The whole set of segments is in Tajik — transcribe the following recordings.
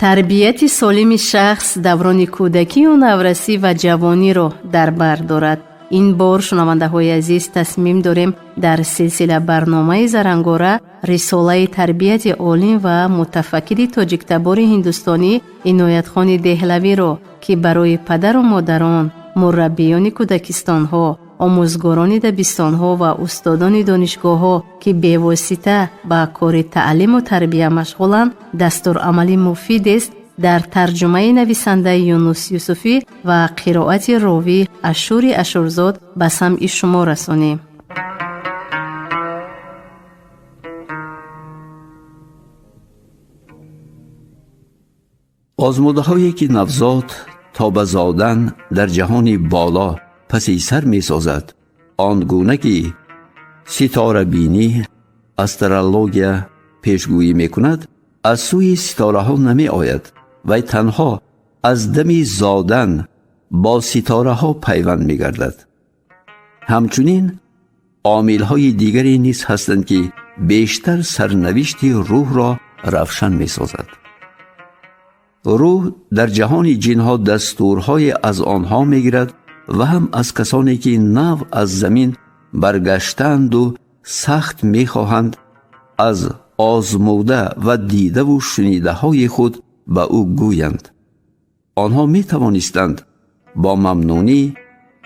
Тарбияти солими шахс даврони кӯдакию наврасӣ ва ҷавониро дар бар дорад. Ин бор, шунавандаҳои азиз, тасмим дорем дар силсила барномаи Зарангора рисолаи тарбияти олим ва мутафаккири тоҷиктабори ҳиндустонӣ Иноятхони Деҳлавиро, ки барои падару модарон, мураббиёни кӯдакистонҳо, омӯзгорони дабистонҳо ва устодони донишгоҳҳо, ки бевосита ба кори таълиму тарбия машғуланд, дастурамали муфидест, дар тарҷумаи нависандаи Юнус Юсуфӣ ва қироати ровӣ Ашури Ашурзод ба самъи шумо расонем. Озмудаҳое ки навзод то ба зодан дар ҷаҳони боло паси сар месозад, он гуна ки ситорабинӣ, астрология пешгӯӣ мекунад, аз сӯи ситораҳо намеояд. Вай танҳо аз дами зодан бо ситораҳо пайванд мегардад. Ҳамчунин омилҳои дигаре низ ҳастанд, ки бештар сарнавишти рӯҳро равшан месозад. Рӯҳ дар ҷаҳони ҷинҳо дастурҳое аз онҳо мегирад ва ҳам аз касоне, ки нав аз замин баргаштаанду сахт мехоҳанд аз озмуда ва дидаву шунидаҳои худ ба ӯ гӯянд. Онҳо метавонистанд бо мамнунӣ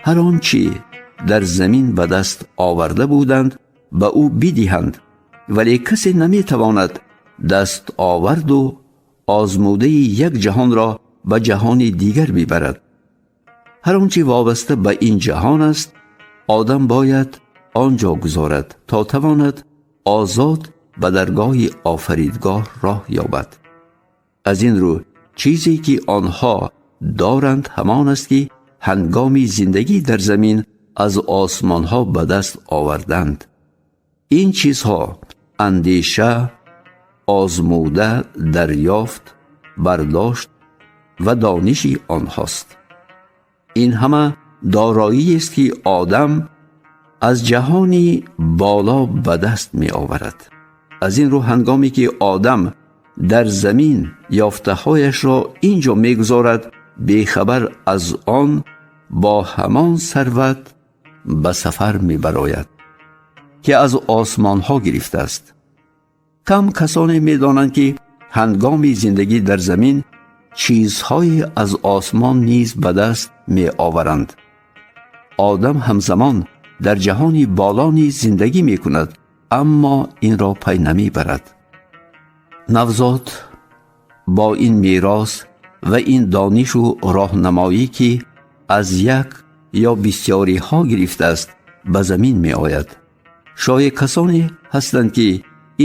ҳар он чӣ дар замин ба даст оварда буданд, ба ӯ бидиҳанд, вале касе наметавонад дастоварду озмудаи як ҷаҳонро ба ҷаҳони дигар бибарад. Ҳар он чӣ вобаста ба ин ҷаҳон аст, одам бояд он ҷо гузорад, то тавонад озод ба даргоҳи Офаридгор роҳ ёбад. Аз ин рӯ чизе ки онҳо доранд, ҳамон аст, ки ҳангоми зиндагӣ дар замин аз осмонҳо ба даст оварданд. Ин чизҳо андеша, озмуда, дарёфт, бардошт ва дониши онҳост. Ин ҳама дороиест, ки одам аз ҷаҳони боло ба даст меоварад. Аз ин рӯ ҳангоме ки одам дар замин ёфтаҳояшро ин ҷо мегузорад, бехабар аз он бо ҳамон сарват ба сафар мебарояд, ки аз осмонҳо гирифтааст. Кам касоне медонанд, ки ҳангоми зиндагӣ дар замин чизҳое аз осмон низ ба даст меоваранд. Одам ҳамзамон дар ҷаҳони боло низ зиндагӣ мекунад, аммо инро пай намебарад. Навзод бо ин мерос ва ин донишу роҳнамоӣ, ки аз як ё бисёриҳо гирифтааст, ба замин меояд. Шояд касоне ҳастанд, ки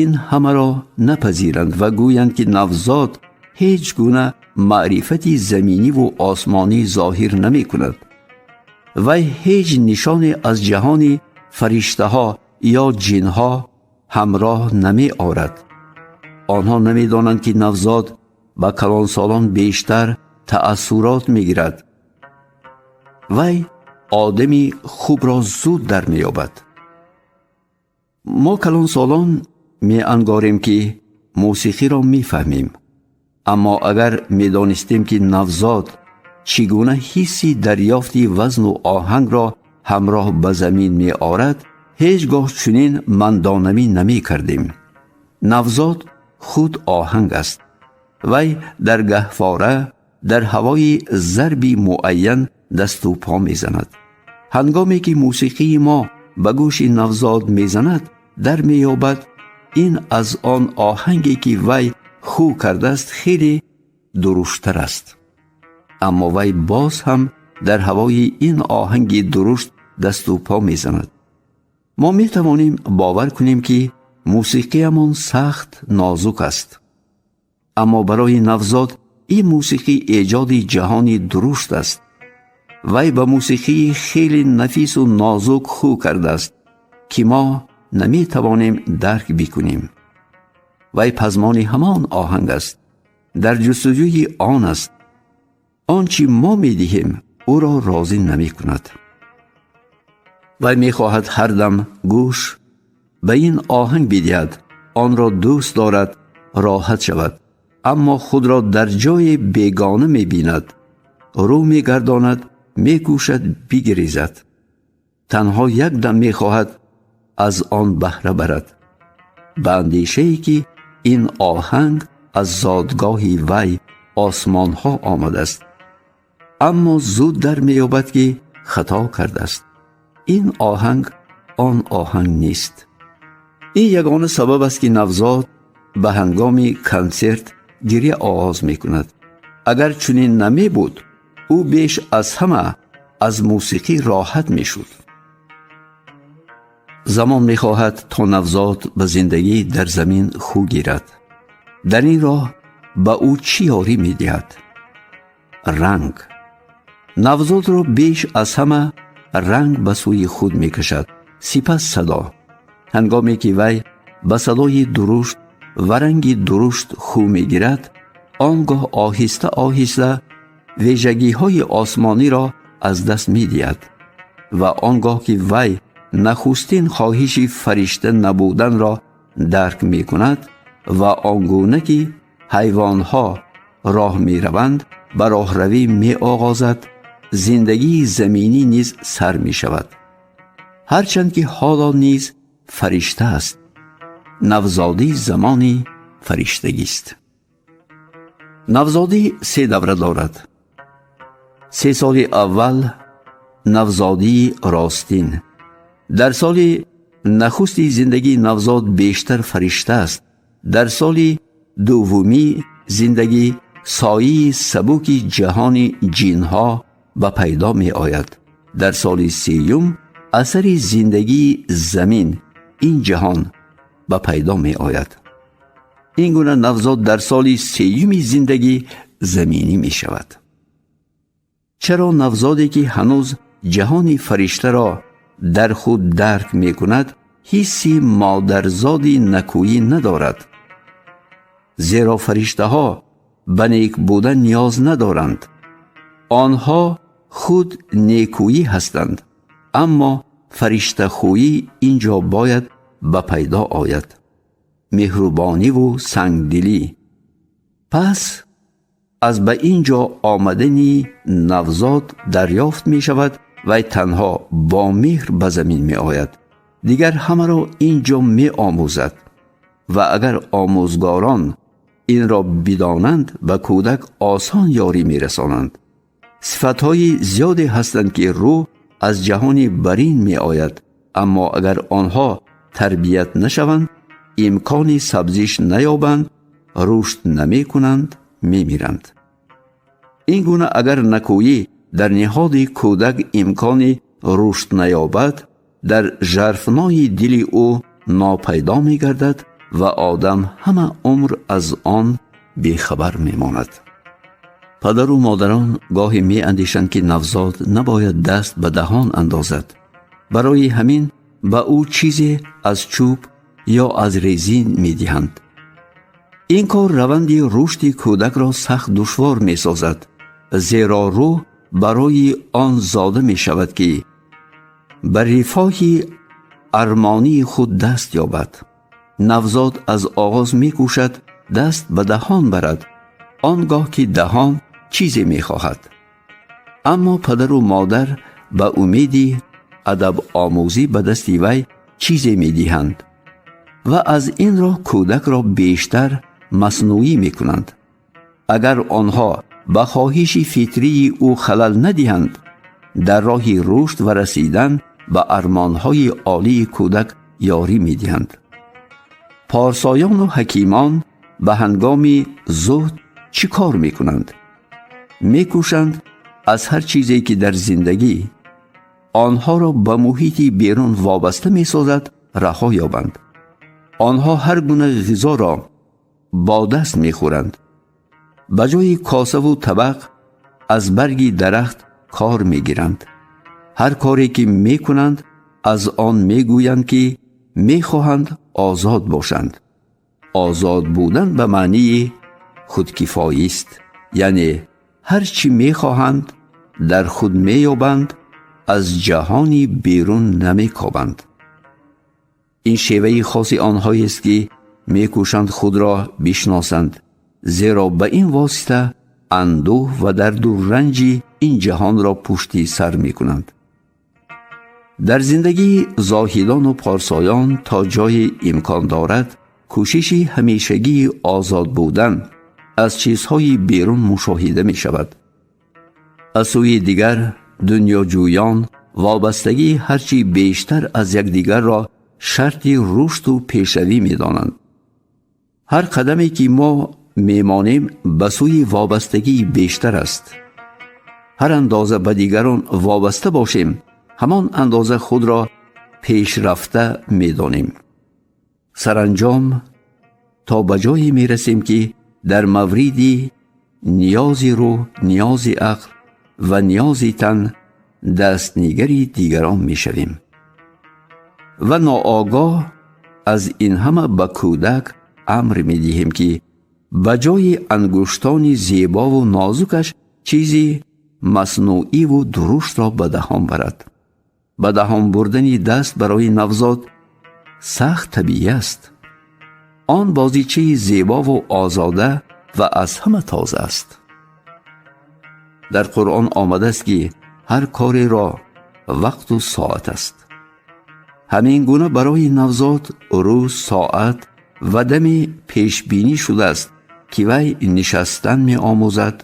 ин ҳамаро напазиранд ва гӯянд, ки навзод ҳеҷ гуна маърифати заминиву осмонӣ зоҳир намекунад. Вай ҳеҷ нишоне аз ҷаҳони фариштаҳо ё ҷинҳо ҳамроҳ намеорад. Онҳо намедонанд, ки навзод ба калонсолон бештар таассурот мегирад. Вай одами хубро зуд дар меёбад. Мо калонсолон меангорем, ки мусиқиро мефаҳмем, аммо агар медонистем, ки навзод чӣ гуна ҳисси дарёфти вазну оҳангро ҳамроҳ ба замин меорад, ҳеҷ гоҳ чунин мандонамӣ намекардем. Навзод худ оҳанг аст. Вай дар гаҳвора дар ҳавои зарби муайян дасту по мезанад. Ҳангоме ки мусиқии мо ба гӯши навзод мезанад, дар меёбад, ин аз он оҳанге, ки вай хӯ кардааст, хеле дуруштар аст, аммо вай боз ҳам дар ҳавои ин оҳанги дурушт дасту по мезанад. Мо метавонем бовар кунем, ки мусиқиямон сахт нозук аст, аммо барои навзод ин мусиқӣ эҷоди ҷаҳони дурушт аст. Вай ба мусиқии хеле нафису нозук хӯ кардааст, ки мо наметавонем дарк бикунем. Вай пазмони ҳамон оҳанг аст, дар ҷустуҷӯи он аст. Он чӣ мо медиҳем, ӯро розӣ намекунад. Вай мехоҳад ҳар дам гӯш ба ин оҳанг бидиҳад, онро дӯст дорад, роҳат шавад. Аммо худро дар ҷои бегона мебинад, рӯ мегардонад, мекӯшад бигрезад. Танҳо як дам мехоҳад аз он баҳра барад, ба андешае ки ин оҳанг аз зодгоҳи вай осмонҳо омадааст. Аммо зуд дар меёбад, ки хато кардааст. Ин оҳанг он оҳанг нест. Ин ягона сабаб аст, ки навзод ба ҳангоми консерт гиря оғоз мекунад. Агар чунин намебуд, ӯ беш аз ҳама аз мусиқӣ роҳат мешуд. Замон мехоҳад, то навзод ба зиндагӣ дар замин хӯ гирад. Дар ин роҳ ба ӯ чӣ ёрӣ медиҳад? Ранг. Навзодро беш аз ҳама ранг ба сӯи худ мекашад, сипас садо. Ҳангоме ки вай ба садои дурушт ва ранги дурушт хӯ мегирад, он гоҳ оҳиста оҳиста вижагиҳои осмониро аз даст медиҳад ва он гоҳ ки вай нахустин хоҳиши фаришта набуданро дарк мекунад ва он гуна ки ҳайвонҳо роҳ мераванд, ба роҳравӣ меоғозад, зиндагии заминӣ низ сар мешавад, ҳарчанд ки ҳоло низ фаришта аст. Навзодӣ замони фариштагист. Навзодӣ се давра дорад. 3 соли аввал навзодии ростин. Дар соли нахусти зиндагии навзод бештар фаришта аст. Дар соли дуввумии зиндагӣ сояи сабуки ҷаҳони ҷинҳо ба пайдо меояд. Дар соли сеюм асари зиндагии замин, ин ҷаҳон, ба пайдо меояд. Ин гуна навзод дар соли сеюми зиндагӣ заминӣ мешавад. Чаро навзоде, ки ҳанӯз ҷаҳони фариштаро дар худ дарк мекунад, ҳисси модарзоди накӯӣ надорад? Зеро фариштаҳо ба нек будан ниёз надоранд. Онҳо худ некӯӣ ҳастанд, аммо фариштахӯӣ ин ҷо бояд ба пайдо ояд, меҳрубониву сангдилӣ. Пас аз ба ин ҷо омадани навзод дарёфт мешавад, вай танҳо бо меҳр ба замин меояд, дигар ҳамаро ин ҷо меомӯзад ва агар омӯзгорон инро бидонанд, ба кӯдак осон ёрӣ мерасонанд. Сифатҳои зиёде ҳастанд, ки рӯҳ аз ҷаҳони барин меояд, аммо агар онҳо тарбият нашаванд, имкони сабзиш наёбанд, рушд намекунанд, мемиранд. Ин гуна агар накӯӣ дар ниҳоди кӯдак имкони рушд наёбад, дар жарфнои дили ӯ нопайдо мегардад ва одам ҳама умр аз он бехабар мемонад. Падару модарон гоҳе меандешанд, ки навзод набояд даст ба даҳон андозад. Барои ҳамин ба ӯ чизе аз чӯб ё аз резин медиҳанд. Ин кор раванди рушди кӯдакро сахт душвор месозад, зеро рӯҳ барои он зода мешавад, ки ба рифоҳи армонии худ даст ёбад. Навзод аз оғоз мекӯшад даст ба даҳон барад, он гоҳ ки даҳон чизе мехоҳад. Аммо падару модар ба умеди адабомӯзӣ ба дасти вай чизе медиҳанд ва аз ин роҳ кӯдакро бештар маснуӣ мекунанд. Агар онҳо ба хоҳиши фитрии ӯ халал надиҳанд, дар роҳи рушд ва расидан ба армонҳои олии кӯдак ёрӣ медиҳанд. Порсоёну ҳакимон ба ҳангоми зуҳд чӣ кор мекунанд? Мекӯшанд аз ҳар чизе, ки дар зиндагӣ онҳоро ба муҳити берун вобаста месозад, раҳо ёбанд. Онҳо ҳар гуна ғизоро бо даст мехӯранд. Ба ҷои косаву табақ аз барги дарахт кор мегиранд. Ҳар коре ки мекунанд, аз он мегӯянд, ки мехоҳанд озод бошанд. Озод будан ба маънии худкифоист, яъне ҳар чӣ мехоҳанд, дар худ меёбанд, аз ҷаҳони берун намекобанд. Ин шеваи хоси онҳоест, ки мекӯшанд худро бишносанд, Зеро ба ин восита андӯҳ ва дарду ранҷи ин ҷаҳонро пушти сар мекунанд. Дар зиндагии зоҳидону порсоён то ҷое имкон дорад, кӯшиши ҳамешагии озод будан аз чизҳои берун мушоҳида мешавад. Аз сӯи дигар, дунёҷӯён вобастагии ҳарчи бештар аз якдигарро шарти рушду пешравӣ медонанд. Ҳар қадаме ки мо мемонем, ба сӯи вобастагии бештар аст. Ҳар андоза ба дигарон вобаста бошем, ҳамон андоза худро пешрафта медонем. Саранҷом то ба ҷое мерасем, ки дар мавриди ниёзи рӯҳ, ниёзи ақл ва ниёзи тан дастнигари дигарон мешавем ва ноогоҳ аз ин ҳама ба кӯдак амр медиҳем, ки ба ҷои ангуштони зебову нозукаш чизи маснуиву дуруштро ба даҳон барад. Ба даҳон бурдани даст барои навзод сахт табиӣ аст. Он бозичаи зебову озода ва аз ҳама тоза аст. Дар Қуръон омадааст, ки ҳар кореро вақту соат аст. Ҳамин гуна барои навзод рӯз, соат ва дами пешбинӣ шудааст, ки вай нишастан меомӯзад,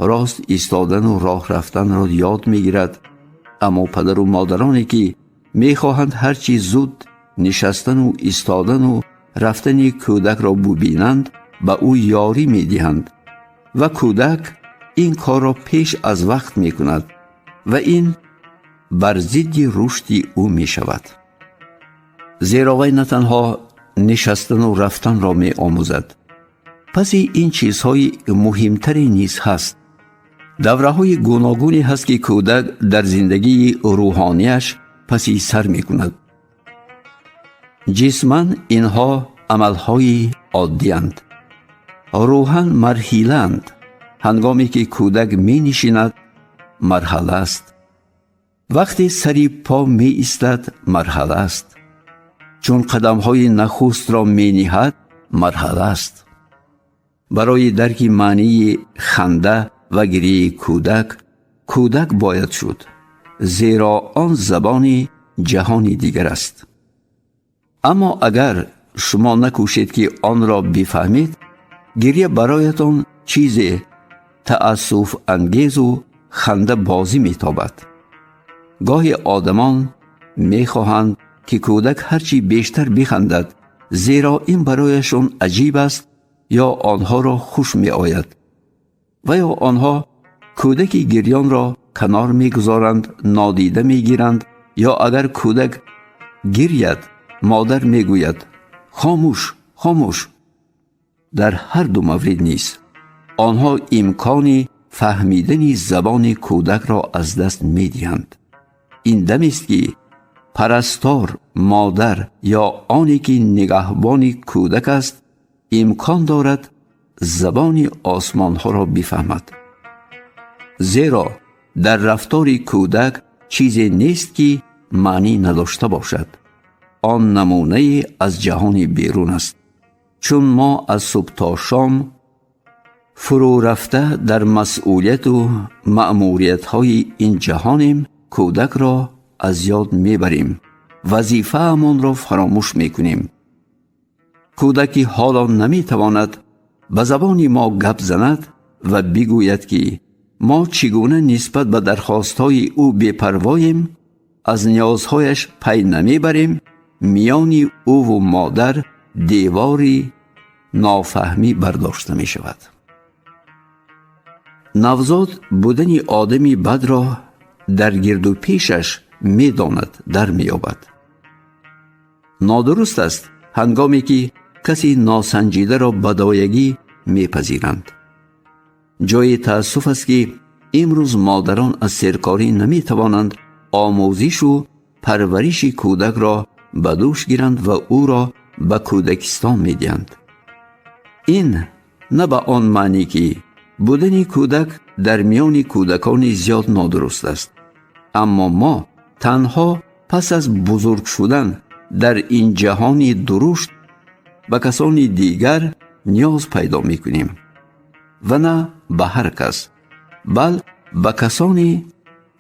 рост истодану роҳ рафтанро ёд мегирад. Аммо падару модароне, ки мехоҳанд ҳарчи зуд нишастану истодану рафтани кӯдакро бубинанд, ба ӯ ёрӣ медиҳанд ва кӯдак ин корро пеш аз вақт мекунад ва ин бар зидди рушди ӯ мешавад. Зеро вай на танҳо нишастану рафтанро меомӯзад, паси ин чизҳои муҳимтаре низ ҳаст. Давраҳои гуногуне ҳаст, ки кӯдак дар зиндагии рӯҳонияш паси сар мекунад. Ҷисман инҳо амалҳои оддианд, рӯҳан марҳилаанд. Ҳангоме ки кӯдак менишинад, марҳала аст. Вақте сари по меистад, марҳала аст. Чун қадамҳои нахустро мениҳад, марҳала аст. Барои дарки маънии ханда ва гирияи кӯдак, кӯдак бояд шуд, зеро он забони ҷаҳони дигар аст. Аммо агар шумо накӯшед, ки онро бифаҳмед, гиря бароятон чизе таассуфангезу ханда бозӣ метобад. Гоҳе одамон мехоҳанд, ки кӯдак ҳарчи бештар бихандад, зеро ин барояшон аҷиб аст ё онҳоро хуш меояд. Ва ё онҳо кӯдаки гирёнро канор мегузоранд, нодида мегиранд, ё агар кӯдак гиряд, модар мегӯяд: «Хомӯш, хомӯш». Дар ҳар ду маврид низ онҳо имкони фаҳмидани забони кӯдакро аз даст медиҳанд. Ин дамест, ки парастор, модар ё оне ки нигаҳбони кӯдак аст, имкон дорад забони осмонҳоро бифаҳмад, зеро дар рафтори кӯдак чизе нест, ки маънӣ надошта бошад. Он намунае аз ҷаҳони берун аст. Чун мо аз субҳ то шом фурӯ рафта дар масъулияту маъмуриятҳои ин ҷаҳонем, кӯдакро аз ёд мебарем, вазифаамонро фаромӯш мекунем. Кӯдаки ҳоло наметавонад ба забони мо гап занад ва бигӯяд, ки мо чӣ гуна нисбат ба дархостҳои ӯ бепарвоем, аз ниёзҳояш пай намебарем. Миёни ӯву модар девори нофаҳмӣ бардошта мешавад. Навзод будани одами бадро дар гирду пешаш медонад, дар меёбад. Нодуруст аст, ҳангоме ки каси носанҷидаро ба доягӣ мепазиранд. Ҷои таассуф аст, ки имрӯз модарон аз серкорӣ наметавонанд омӯзишу парвариши кӯдакро ба дӯш гиранд ва ӯро ба кӯдакистон медиҳанд. Ин на ба он маънӣ, ки будани кӯдак дар миёни кӯдакони зиёд нодуруст аст, аммо мо танҳо пас аз бузург шудан дар ин ҷаҳони дурушт ба касони дигар ниёз пайдо мекунем. ва на ба ҳар кас, бал ба касони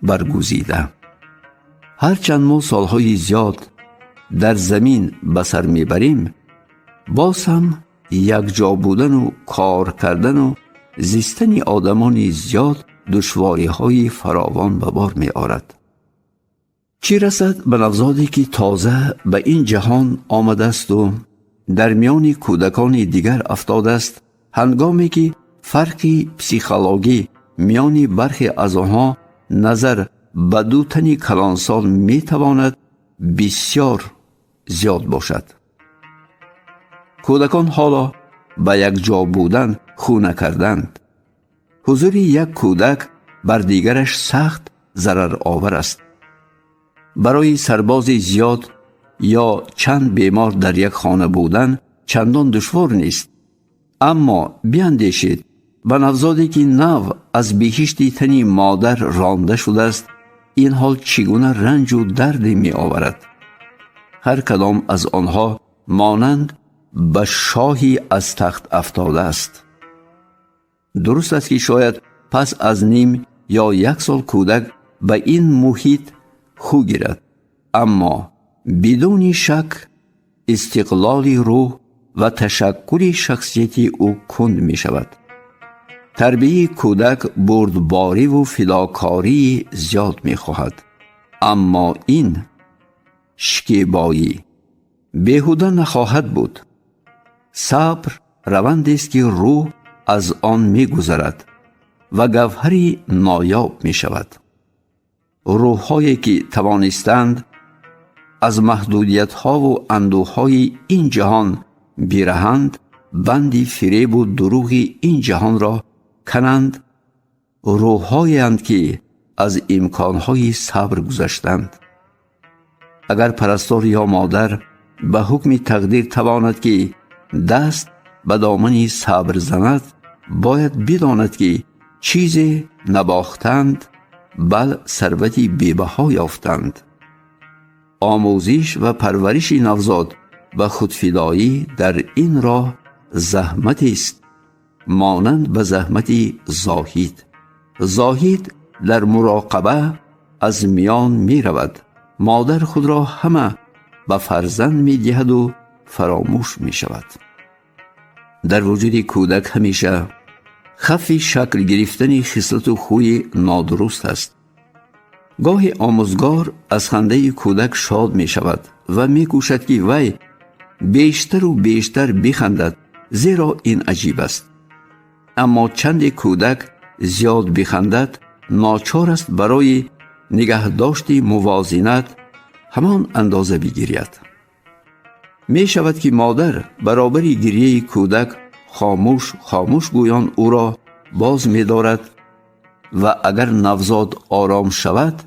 баргузида. Ҳарчанд мо солҳои зиёд дар замин ба сар мебарем, боз ҳам якҷо будану кор кардану зистани одамони зиёд душвориҳои фаровон ба бор меорад. Чӣ расад ба навзоде, ки тоза ба ин ҷаҳон омадаасту дар миёни кӯдакони дигар афтодааст, ҳангоме ки фарқи психологӣ миёни бархе аз онҳо назар ба ду тани калонсол метавонад бисёр зиёд бошад. Кӯдакон ҳоло ба якҷо будан хӯ накарданд. Ҳузури як кӯдак бар дигараш сахт зараровар аст. Барои сарбози зиёд ё чанд бемор дар як хона будан чандон душвор нест. Аммо биандешед ба навзоде, ки нав аз биҳишти тани модар ронда шудааст, ин ҳол чӣ гуна ранҷу дарде меоварад. Ҳар кадом аз онҳо монанд ба шоҳи аз тахт афтодааст. Дуруст аст, ки шояд пас аз ним ё як сол кӯдак ба ин муҳит хӯ гирад, аммо бидуни шак истиқлоли рӯҳ ва ташаккули шахсияти ӯ кунд мешавад. Тарбияи кӯдак бурдбориву фидокории зиёд мехоҳад, аммо ин шикебоӣ беҳуда нахоҳад буд. Сабр равандест, ки рӯҳ аз он мегузарад ва гавҳари ноёб мешавад. Рӯҳҳое, ки тавонистанд аз маҳдудиятҳову андӯҳҳои ин ҷаҳон бираҳанд, банди фиребу дурӯғи ин ҷаҳонро кананд, рӯҳҳоеанд, ки аз имконҳои сабр гузаштанд. Агар парастор ё модар ба ҳукми тақдир тавонад, ки даст ба домани сабр занад, бояд бидонад, ки чизе набохтанд, бал сарвати бебаҳо ёфтанд. Омӯзиш ва парвариши навзод ба худфидоӣ дар ин роҳ заҳматест монанд ба заҳмати зоҳид. Зоҳид дар муроқаба аз миён меравад. Модар худро ҳама ба фарзанд медиҳаду фаромӯш мешавад. Дар вуҷуди кӯдак ҳамеша хавфи шакл гирифтани хислату хӯи нодуруст аст. Гоҳе омӯзгор аз хандаи кӯдак шод мешавад ва мекӯшад, ки вай бештару бештар бихандад, зеро ин аҷиб аст. Аммо чанде кӯдак зиёд бихандад, ночор аст барои нигаҳдошти мувозинат ҳамон андоза бигиряд. Мешавад, ки модар баробари гирьяи кӯдак хомӯш хомӯш гӯён ӯро боз медорад ва агар навзод ором шавад,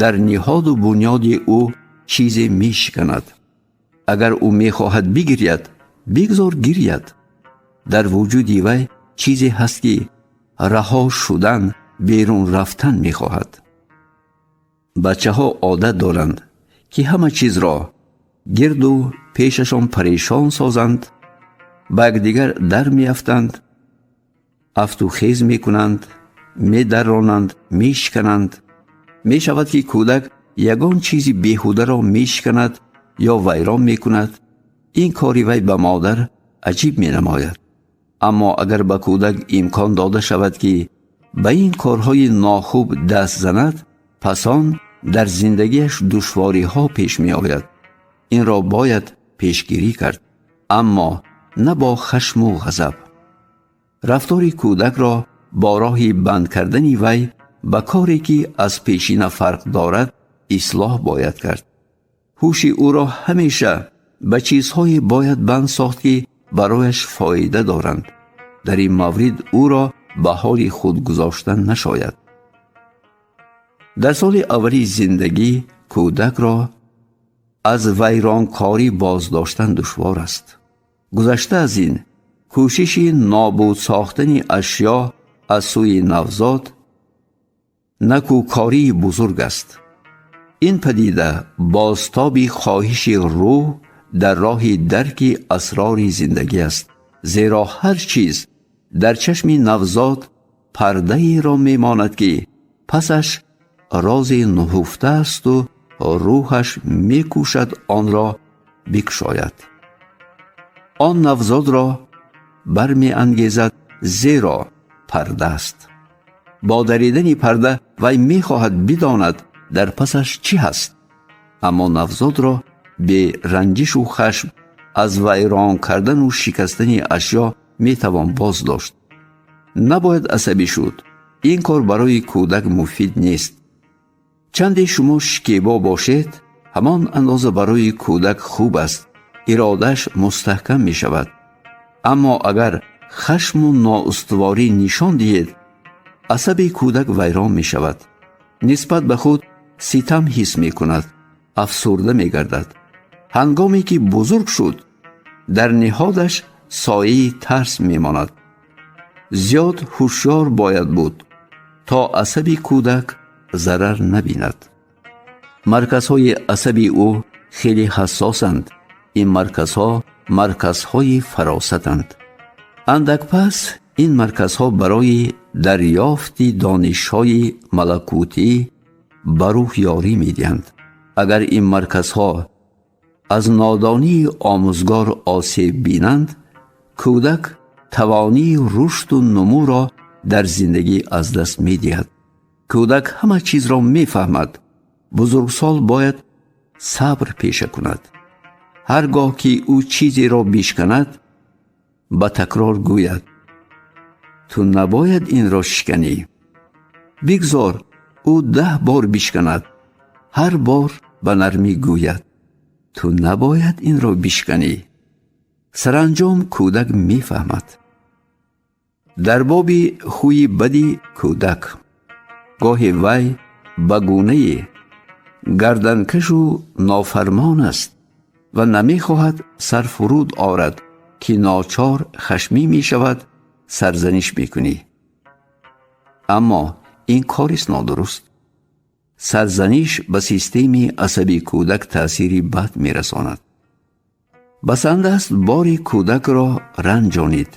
дар ниҳоду бунёди ӯ чизе мешиканад. Агар ӯ мехоҳад бигиряд, бигзор гиряд. Дар вуҷуди вай чизе ҳаст, ки раҳо шудан, берун рафтан мехоҳад. Бачаҳо одат доранд, ки ҳама чизро гирду пешашон парешон созанд, ба якдигар дар меафтанд, афту хез мекунанд, медарронанд, мешикананд. Мешавад, ки кӯдак ягон чизи беҳударо мешиканад ё вайрон мекунад. Ин кори вай ба модар аҷиб менамояд. Аммо агар ба кӯдак имкон дода шавад, ки ба ин корҳои нохуб даст занад, пас он дар зиндагиаш душвориҳо пеш меояд. Инро бояд пешгирӣ кард, аммо на бо хашму ғазаб. Рафтори кӯдакро бо роҳи банд кардани вай ба коре, ки аз пешина фарқ дорад, ислоҳ бояд кард. Ҳуши ӯро ҳамеша ба чизҳое бояд банд сохт, ки барояш фоида доранд. Дар ин маврид ӯро ба ҳоли худ гузоштан нашояд. Дар соли аввали зиндагӣ кӯдакро аз вайронкорӣ боздоштан душвор аст. Гузашта аз ин, кӯшиши нобуд сохтани ашё аз сӯи навзод накӯкории бузург аст. Ин падида бозтоби хоҳиши рӯҳ дар роҳи дарки асрори зиндагӣ аст, зеро ҳар чиз Дар чашми навзод пардаеро мемонад, ки пасаш розе нуҳуфта асту рӯҳаш мекӯшад онро бикушояд. Он навзодро бармеангезад, зеро парда аст. Бо даридани парда вай мехоҳад бидонад, дар пасаш чӣ ҳаст. Аммо навзодро бе ранҷишу хашм аз вайрон кардану шикастани ашё метавон боз дошт. Набояд асабӣ шуд. Ин кор барои кӯдак муфид нест. Чанде шумо шикебо бошед, ҳамон андоза барои кӯдак хуб аст, иродааш мустаҳкам мешавад. Аммо агар хашму ноустуворӣ нишон диҳед, асаби кӯдак вайрон мешавад, нисбат ба худ ситам ҳис мекунад, афсурда мегардад. Ҳангоме ки бузург шуд, дар ниҳодаш сояи тарс мемонад. Зиёд ҳушёр бояд буд, то асаби кӯдак зарар набинад. Марказҳои асаби ӯ хеле ҳассосанд. Ин марказҳо марказҳои фаросатанд. Андак пас ин марказҳо барои дарёфти донишҳои малакутӣ ба рӯҳ ёрӣ медиҳанд. Агар ин марказҳо аз нодонии омӯзгор осеб бинанд, кӯдак тавонии рушду нумӯро дар зиндагӣ аз даст медиҳад. Кӯдак ҳама чизро мефаҳмад. Бузургсол бояд сабр пеша кунад. Ҳар гоҳ ки ӯ чизеро бишканад, ба такрор гӯяд: «Ту набояд инро шиканӣ». Бигзор ӯ 10 бор бишканад, ҳар бор ба нармӣ гӯяд: «Ту набояд инро бишканӣ». Саранҷом кӯдак мефаҳмад. Дар боби хӯи бади кӯдак, гоҳе вай ба гунае гарданкашу нофармон аст ва намехоҳад сар фуруд орад, ки ночор хашмӣ мешавад, сарзаниш мекунӣ. Аммо ин корист нодуруст. Сарзаниш ба системаи асаби кӯдак таъсири бад мерасонад. Басанда аст бори кӯдакро ранҷонид,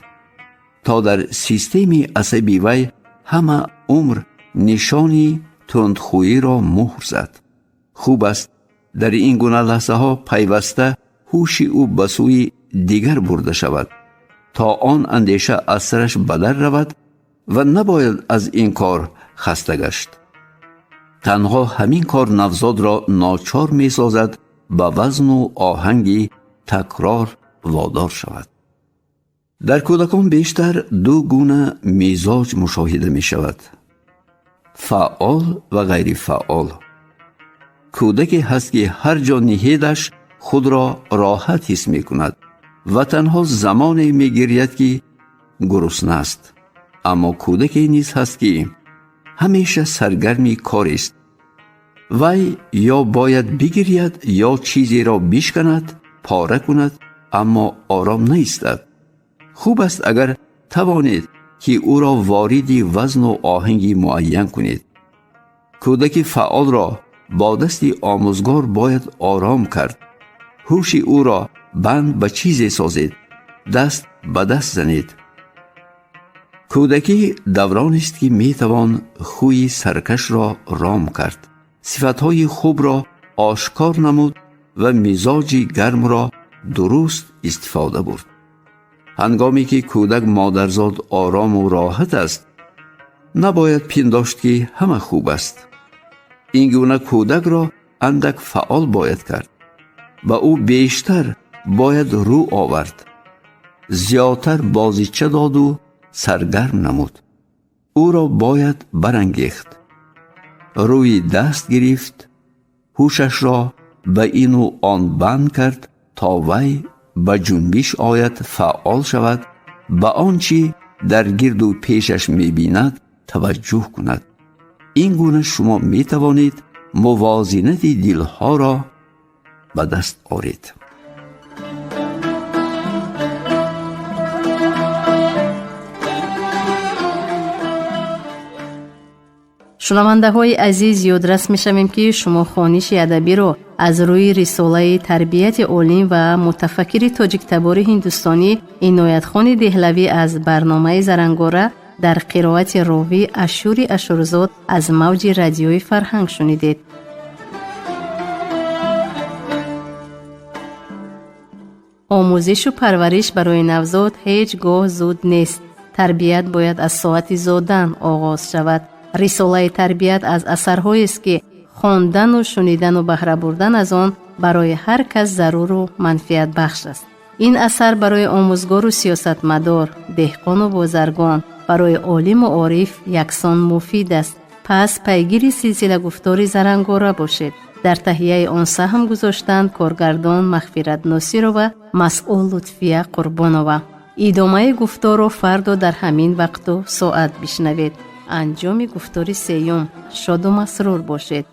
то дар системаи асаби вай ҳама умр нишони тундхӯиро муҳр зад. Хуб аст дар ин гуна лаҳзаҳо пайваста ҳуши ӯ ба сӯи дигар бурда шавад, то он андеша аз сараш ба дар равад ва набояд аз ин кор хаста гашт. Танҳо ҳамин кор навзодро ночор месозад ба вазну оҳанги такрор водор шавад. Дар кӯдакон бештар ду гуна мизоҷ мушоҳида мешавад: фаъол ва ғайрифаъол. Кӯдаке ҳаст, ки ҳар ҷо ниҳедаш худро роҳат ҳис мекунад ва танҳо замоне мегиряд, ки гурусна аст. Аммо кӯдаке низ ҳаст, ки ҳамеша саргарми корист. Вай ё бояд бигиряд, ё чизеро бишканад, пора кунад, аммо ором наистад. Хуб аст, агар тавонед, ки ӯро вориди вазну оҳанги муайян кунед. Кӯдаки фаъолро бо дасти омӯзгор бояд ором кард. Ҳуши ӯро банд ба чизе созед, даст ба даст занед. Кӯдакӣ давронест, ки метавон хӯи саркашро ром кард, сифатҳои хубро ошкор намуд ва мизоҷи гармро дуруст истифода бурд. Ҳангоме ки кӯдак модарзод орому роҳат аст, набояд пиндошт, ки ҳама хуб аст. Ин гуна кӯдакро андак фаъол бояд кард. Ба ӯ бештар бояд рӯ овард, зиёдтар бозича доду саргарм намуд. Ӯро бояд барангехт, рӯи даст гирифт, ҳушашро ба ину он банд кард, то вай ба ҷунбиш ояд, фаъол шавад, ба он чӣ дар гирду пешаш мебинад таваҷҷӯҳ кунад. Ин гуна шумо метавонед мувозинати дилҳоро ба даст оред. Шунавандаҳои азиз, ёдрас мешавем, ки шумо хониши адабиро аз рӯи рисолаи тарбияти олим ва мутафаккири тоҷиктабори ҳиндустонӣ Иноятхони Деҳлавӣ аз барномаи Зарангора дар қироати ровӣ Ашури Ашурзод аз мавҷи радиои Фарҳанг шунидед. Омӯзишу парвариш барои навзод ҳеҷ гоҳ зуд нест. Тарбият бояд аз соати зодан оғоз шавад. Рисолаи тарбият аз асарҳоест, ки хондану шунидану баҳра бурдан аз он барои ҳар кас заруру манфиатбахш аст. Ин асар барои омӯзгору сиёсатмадор, деҳқону бозаргон, барои олиму ориф яксон муфид аст. Пас пайгири силсила гуфтори Зарангора бошед. Дар таҳияи он саҳм гузоштанд коргардон Мағфират Носирова, масъул Лутфия Қурбонова. Идомаи гуфторро фардо дар ҳамин вақту соат бишнавед. Анҷоми гуфтори сеюм. Шоду масрур бошед.